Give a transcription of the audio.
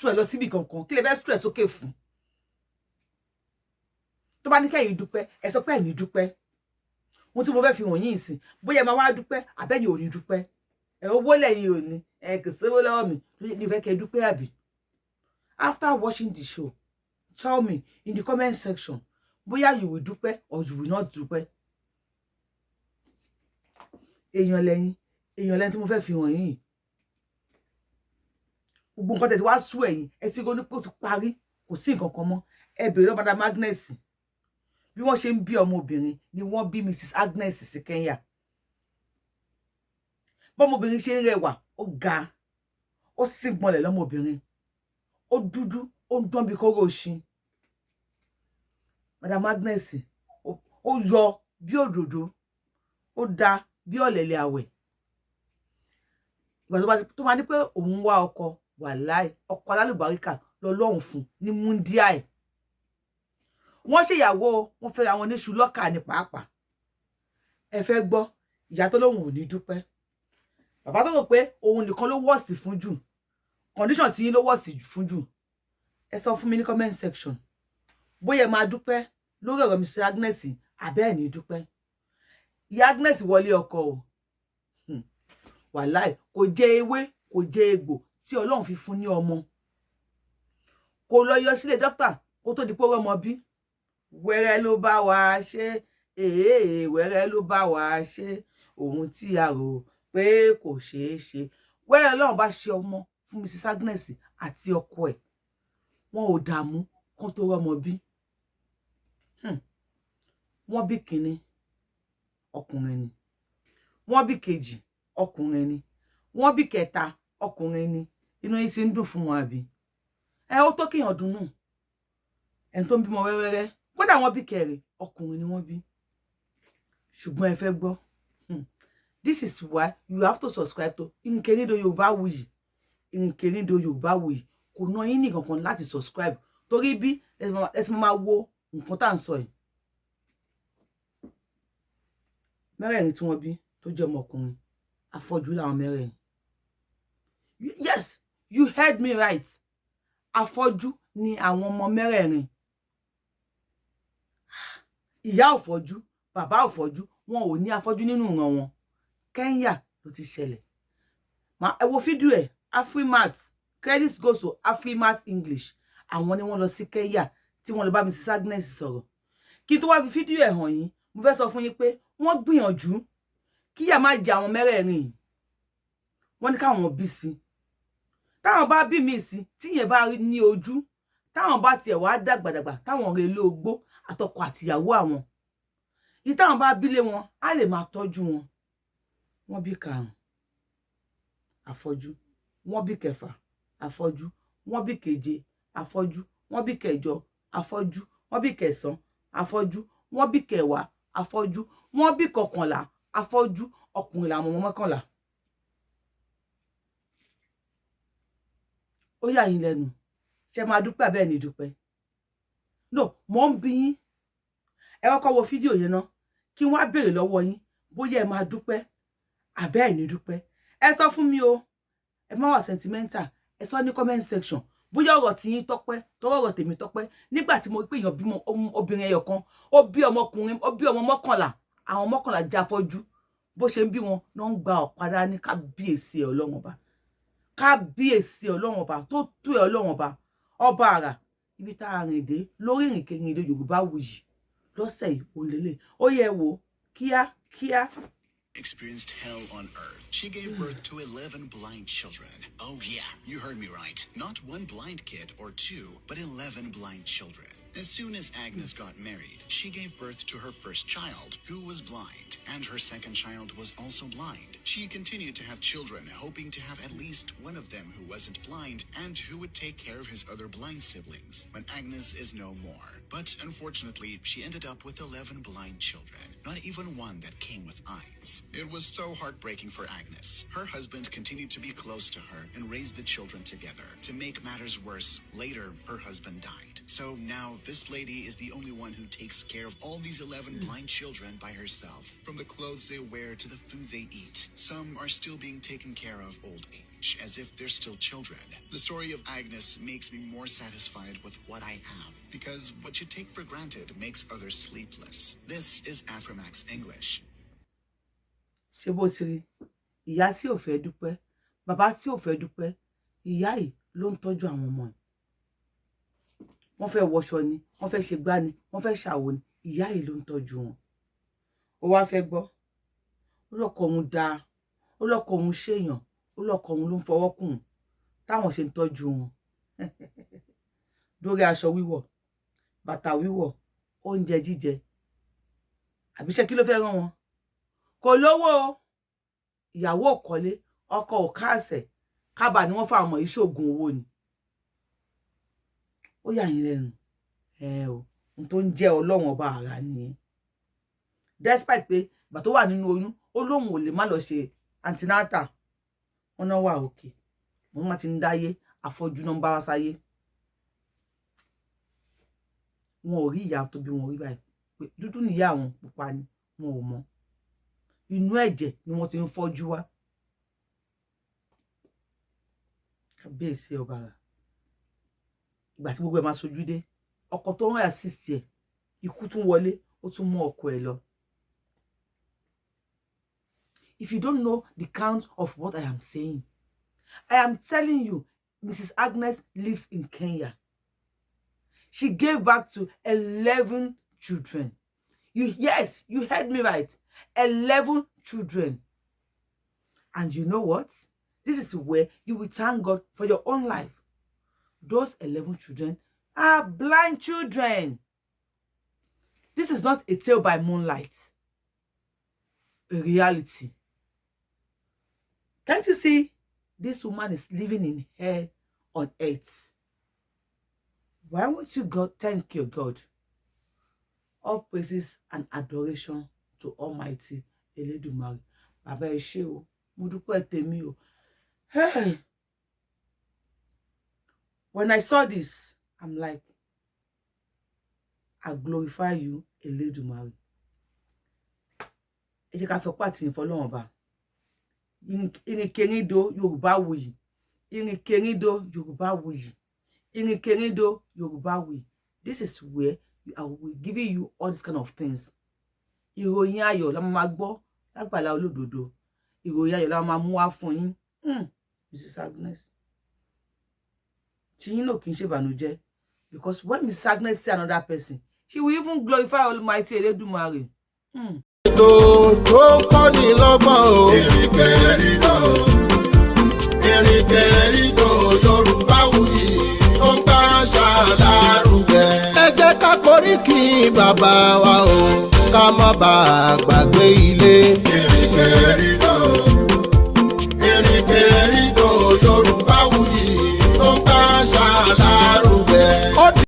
sún ẹ lọ síbi kankan. Kí lẹ fẹ́ sún ẹ sókè fún? Tó bá ní kẹ́yìn dúpẹ́, ẹ sọ pé ẹ̀ ní dúpẹ́. Ohun tí mo fẹ́ fi wọ̀nyí ìsìn, bóyá ẹ máa wá dúpẹ́ àbẹ́yìn ò ní dúpẹ́. Ẹ owó lẹ́yìn ò ní, ẹ kò sówó lọ́wọ́ mi ní fẹ́ kẹ́ dúpẹ́ àbí. After watching the show, tell me in the comment section bóyá you will dúpẹ́ or you will not dúpẹ́. Èèyàn lẹ́yìn, èèyàn lẹ́yìn tí mo fẹ́ fi wọ̀nyí, gbogbo nǹkan tẹ̀ tí wàá sú ẹ̀yìn, ẹ ti ronú pé ó ti parí, kò sí nǹkan kan mọ́. Ẹ bèrè lọ́wọ́ Madam Agnes bí wọ́n ṣe ń bí ọmọbìnrin ni wọ́n bí Mrs Agnes sí Kenya. Bọ́mọbìnrin ṣe ń rẹwà, ó ga, ó sì gbọ́nlẹ̀ lọ́mọbìnrin, ó dúdú, ó ń dán bí kóró ṣin. Madam Agnes ó yọ bí òdòdó, ó da bí ọ̀lẹ̀lẹ̀ àwẹ̀. Ìgbà tó máa ní pé òun wá ọkọ, wàláì, ọkọ alálùbáríkà lọ́lọ́run fún ní múndíà ẹ̀. Wọ́n ṣèyàwó, wọ́n fẹ́ra wọn níṣu lọ́kà ní pàápàá. Ẹ fẹ́ gbọ́ ìyá tó lóun ò ní dúpẹ́, bàbá tó rò pé òun nìkan ló worst fún jù, condition tí yín ló worst fún jù. Ẹ sọ fún mi ní comment section bóyá ẹ máa dúpẹ́ lórí ọ̀rọ̀ Mrs Agnes àbẹ́ ẹ̀ ní dúpẹ́. Ìyá Agnes wọlé ọkọ o. Wàláì, kò jẹ ewé, kò jẹ egbò tí Ọlọ́run fi fún ní ọmọ. Kò lọ yọ sílé dókítà kó tó di pé ó rọ́mọ bí. Wẹ́rẹ́ ló bá wa ṣe èè, wẹ́rẹ́ ló bá wa ṣe ohun tí a rò pé kò ṣeé ṣe. Wẹ́rẹ́ Ọlọ́run bá ṣe ọmọ fún Mrs Agnes àti ọkọ ẹ̀. Wọn ò dààmú kán tó rọ́mọ bí. Wọ́n bí kínní, ọkùnrin ni. Wọ́n bí kejì, ọkùnrin ni. Wọ́n bí kẹta, ọkùnrin ni. Inú yín sì ń dùn fún wọn àbí? Ẹ ó tó kéèyàn dunnú, ẹni tó ń bímọ wẹ́rẹ́wẹ́rẹ́. Kódà wọ́n bí kẹrin, ọkùnrin ni wọ́n bí. Ṣùgbọ́n ẹ fẹ́ gbọ́, this is why you have to subscribe to Ìrìnkèrindò Yorùbáwùyí. Ìrìnkèrindò Yorùbáwùyí kò ná yín ní kankan láti subscribe, torí bí ẹ ti máa wo nǹkan tá à ń sọ yìí. Mẹ́rẹ̀ẹ̀rin tí wọ́n bí tó jẹ́ ọmọkùnrin, afọ́jú làwọn mẹ́rẹ̀ẹ̀rin. Yes, you heard me right, afọ́jú ni àwọn ọmọ mẹ́rẹ̀ẹ̀rin. Ìyá ò fọ́jú, bàbá ò fọ́jú, wọn ò ní afọ́jú nínú ìran wọn. Kenya ló ti ṣẹlẹ̀. Ẹ wo fídíò ẹ̀. Afrimat, credit goes to Afrimat English. Àwọn ni wọ́n lọ sí Kenya tí wọ́n lọ bá Mrs Agnes sọ̀rọ̀. Kí n tó wá fi fídíò ẹ̀ hàn yín, mo fẹ́ sọ fún yín pé wọ́n gbìyànjú kíyà má jẹ àwọn mẹ́rẹ̀ẹ̀rin yìí. Wọ́n ní káwọn bí sí, táwọn bá bí míì sí, tíyẹn bá ní ojú, táwọn bá tiẹ̀ wá dàgbàdàgbà, táwọn rè lé ogbó àtọkọ àtìyàwó àwọn yìí, táwọn bá bílé wọn, á lè máa tọ́jú wọn. Wọ́n bí karùn, afọ́jú. Wọ́n bí kẹfà, afọ́jú. Wọ́n bí keje, afọ́jú. Wọ́n bí kẹjọ, afọ́jú. Wọ́n bí kẹsàn, afọ́jú. Wọ́n bí kẹwàá, afọ́jú. Wọ́n bí kọkànlá, afọ́jú. Ọkùnrin làwọn ọmọ mọ́kànlá. Ó yà yín lẹ́nu. Ṣe máa dúpẹ́ abẹ́ẹ̀ ní dúpẹ́? No, mò ń bi yín. Ẹ kọ́kọ́ wo fídíò yẹn ná, kí wọ́n á béèrè lọ́wọ́ yín bóyá ẹ máa dúpẹ́ àbẹ́ ẹ̀ ní dúpẹ́. Ẹ sọ fún mi o. Ẹ má wà sentimental. Ẹ sọ ní comment section bóyá ọ̀rọ̀ tí yín tọ́pẹ́ tọrọ ọ̀rọ̀ tèmi tọ́pẹ́. Nígbà tí mo rí pé èèyàn bímọ obìnrin ẹyọ kan, ó bí ọmọkùnrin, ó bí ọmọ 11, àwọn 11 já fọ́jú, bó ṣe ń bí wọn náà ń gba ọ̀padà ní. Kábíyèsí Ọlọ́run Ọba, kábíyèsí Ọlọ́run Ọba tó tó ẹ, Ọlọ́run Ọba, ọba àrà. Ibi tá a rìn dé lórí Ìrìnkèrindò Yorùbáwùyí lọ́sẹ̀ yìí, òun lélẹ̀. Ó yẹ wò kíá kíá. Experienced hell on earth. She gave birth to 11 blind children. Oh, yeah, you heard me right. Not one blind kid or two, but 11 blind children. As soon as Agnes got married, she gave birth to her first child, who was blind, and her second child was also blind. She continued to have children, hoping to have at least one of them who wasn't blind and who would take care of his other blind siblings when Agnes is no more. But unfortunately, she ended up with 11 blind children, not even one that came with eyes. It was so heartbreaking for Agnes. Her husband continued to be close to her and raised the children together. To make matters worse, later her husband died. So now this lady is the only one who takes care of all these 11 blind children by herself. From the clothes they wear to the food they eat. Some are still being taken care of old age. age, as if they're still children. The story of Agnes makes me more satisfied with what I have, because what you take for granted makes others sleepless. This is Afrimax English. Ṣé bó ti rí? Ìyá tí ò fẹ́ dúpẹ́, bàbá tí ò fẹ́ dúpẹ́, ìyá yìí ló ń tọ́jú àwọn ọmọ yìí. Wọ́n fẹ́ wọṣọ ni, wọ́n fẹ́ ṣe gbá ni, wọ́n fẹ́ ṣàwo ni, ìyá yìí ló ń tọ́jú wọn. Ó wá fẹ́ gbọ́, ó lọ́kọ òun dáa, ó lọ́kọ òun ṣèyàn, ó lọ́kọ òun ló ń fọwọ́ kùn ún táwọn ṣe ń tọ́jú wọn lórí aṣọ wíwọ̀, bàtà wíwọ̀, oúnjẹ jíjẹ. Àbíṣe kí ló fẹ́ rán wọn? Kò lówó o, ìyàwó ò kọ́lé, ọkọ ò káàsẹ̀ kábà ni wọ́n fáwọn ọmọ yìí ṣoògùn owó ni. Ó yà yín lẹ́nu ẹ o. Ohun tó ń jẹ́ Ọlọ́run ọba àrà nìyẹn. Despite pé ìgbà tó wà nínú oyún, ó lóun ò lè má lọ ṣe antenatal. Wọn náà wà òkè, wọn má ti ń dáyé àfọjú náà ń bá wá sáyé. Wọn ò rí ìyá tó bí wọn rí báyìí pé dúdú níyà àwọn, pupa ni, wọn ò mọ̀. Inú ẹ̀jẹ̀ ni wọ́n ti ń fọ́jú wá. Kábíyèsí ọba rà. Ìgbà tí gbogbo ẹ̀ máa sojú dé, ọkọ tó ń assist ẹ̀, ikú tún wọlé, ó tún mú ọkọ ẹ̀ lọ. If you don't know the count of what I am saying, I am telling you, Mrs. Agnes lives in Kenya. She gave birth to 11 children. You yes, you heard me right. 11 children. And you know what? This is where you will thank God for your own life. Those 11 children are blind children. This is not a tale by moonlight. A reality. Can't you see? This woman is living in hell on earth. Why won't you go thank your God? All praises and adoration to Almighty Elédùmarè. Bàbá, ẹ ṣé o, mo dúpẹ́ tèmi o. Hey. When I saw this, I'm like, "I glorify you, Elédùmarè." Ẹ jẹ́ ká fọpẹ́ àtìyìn fọ́lọ́run ọba. Ìrìnkèrindò Yorùbá wuyì, ìrìnkèrindò Yorùbá wuyì, ìrìnkèrindò Yorùbá wuyì. This is where I will be giving you all these kind of things. Ìròyìn ayọ̀ la máa gbọ́ lágbàlá olódodo. Ìròyìn ayọ̀ la máa mú wá fún yín. Mrs. Agnes, tí yín náà kì í ṣe ìbànújẹ́, because when Mrs. Agnes see another person, she will even glorify Almighty Elédùmarè. Ètò tó kọ́ni lọ́gbọ́n o. Ìrìnkèrindò, ìrìnkèrindò Yorùbá wuyì, ó ń gbàṣà lárugẹ. Ẹ jẹ́ ká koríki bàbá wa o, ká má bàa gbàgbé ilé.